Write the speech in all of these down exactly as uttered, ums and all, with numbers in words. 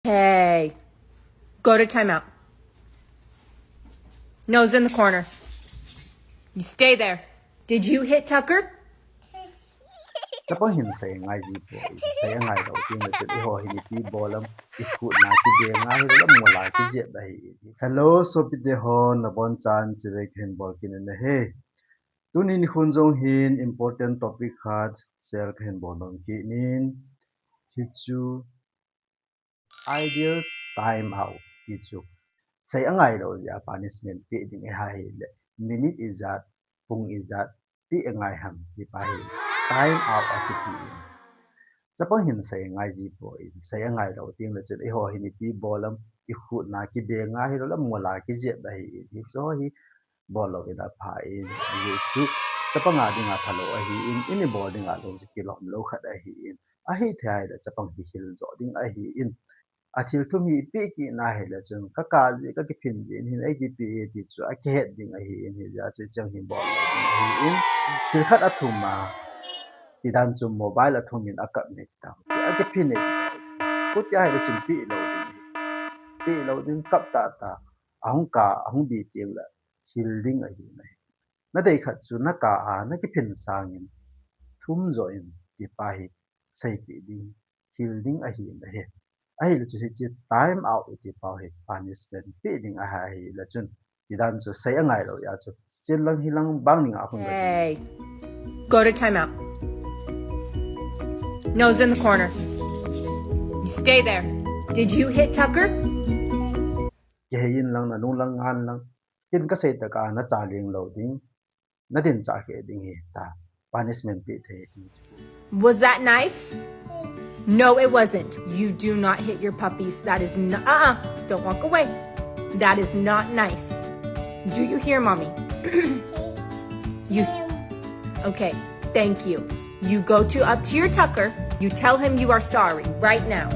Hey, go to timeout. Nose in the corner. You stay there. Did you hit Tucker? Chapang hin sei ngai ji poi, sei ngai lou ti na chu eiho hin ipi bol am, ikhut na kibeng a hi lou lam mola kijep ahi. Hello, sopite ho, nabon chan chibai kahin bol kit in ahi. Tuni nikhon jong hin important topic khat share kahin bol nom kit in, hichu ideal time out ti chu sei angai lou jeh a punishment pe ding ahi le, minute ijat, pung ijat pe angai ham ti pa hi time out akiti in. Chapang hin sei ngai ji poi, sei angai lou ti na chu eiho hin ipi bol am, ikhut na kibeng a hi lou lam mola kijep ahi in, hichu hi bol lou in apha in, ajeh chu chapang a dinga phalou ahi in, in ibol dinga lou chu kilom lou khat ahi in, ahithei a le chapang hi hil jo ding ahi in, athil thum hi ipe kit na hi le chun, ka kap ji, ka kiphin ji in hin ei kipe e ti chu akihet ding ahi in, hijeh a chu chang hi bol lou ding ahi in, thil khat athum a, ti dan chu mobile athum in akap ni ta, akiphin ni ta, khuti a hi le chun pe lou ding, pe lou ding, kap tah tah, ahung kap, ahung bi teng le, hil ding ahi in ahi. Na dei khat chu na kap a, na kiphin sangin, thum jo in ti pa hi seipeh ding, hil ding ahi in ahi. Ahi le chu hiche time out ti pa hi punishment pe ding ahi, ahi le chun, ti dan chu sei angai lou jeh a chu, chen lang hi lang bang ning a hung Hey, go to timeout. Nose in the corner. You stay there. Did you hit Tucker? Kihei in lang, na nung lang, ngan lang. Ken kasei tah a na cha leng lou ding, na din cha khe ding hi ta, punishment pe thei. Was that nice? No, it wasn't. You do not hit your puppies. That is not, uh-uh. Don't walk away. That is not nice. Do you hear, Mommy? You, okay, thank you. You go to, up to your Tucker. You tell him you are sorry right now.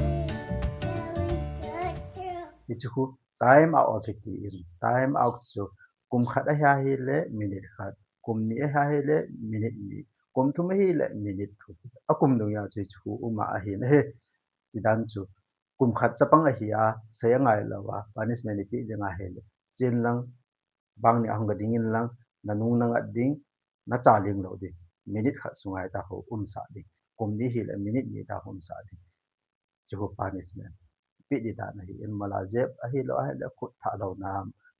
Hichu time out akiti in, time out chu kum khat ahi a hi le minute khat, kum ni ahi a hi le minute ni, kum thum ahi le minute thum. Akum dungjuia chu hichu um a ahi in ahi. Ti dan chu kum khat chapang ahi a, sei angai lou a, punishment ipe ding ahi le, chen lang, bang ni a hung ga ding in lang, na nung na ngat ding, na cha leng lou ding, minute khat sunga ta ho umsah ding, kum ni hi le minute ni ta ho umsah ding. Chu ho punishment pe ding dan ahi in, mola jep ahi lou, ahi le khut thah louna,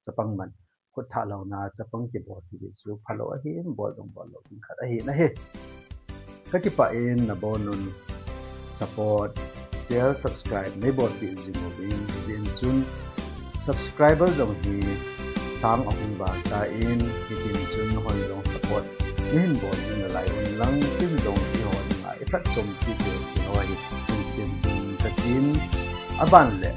chapang man, khut thah louna, chapang kibol ti chu phalou ahi in, bol jong bol lou ding khat ahi in ahi. Ka kipah in nabon un support, share, subscribe nei bolpeh jing uvin, hijeh chun subscriber jong hi sang ahung vang tan, hitin chun nahon jong support neihin bol jing nalai un lang, ken jong eiho dinga iphatchompi diu ti ho hi hin sem jing katin, aban le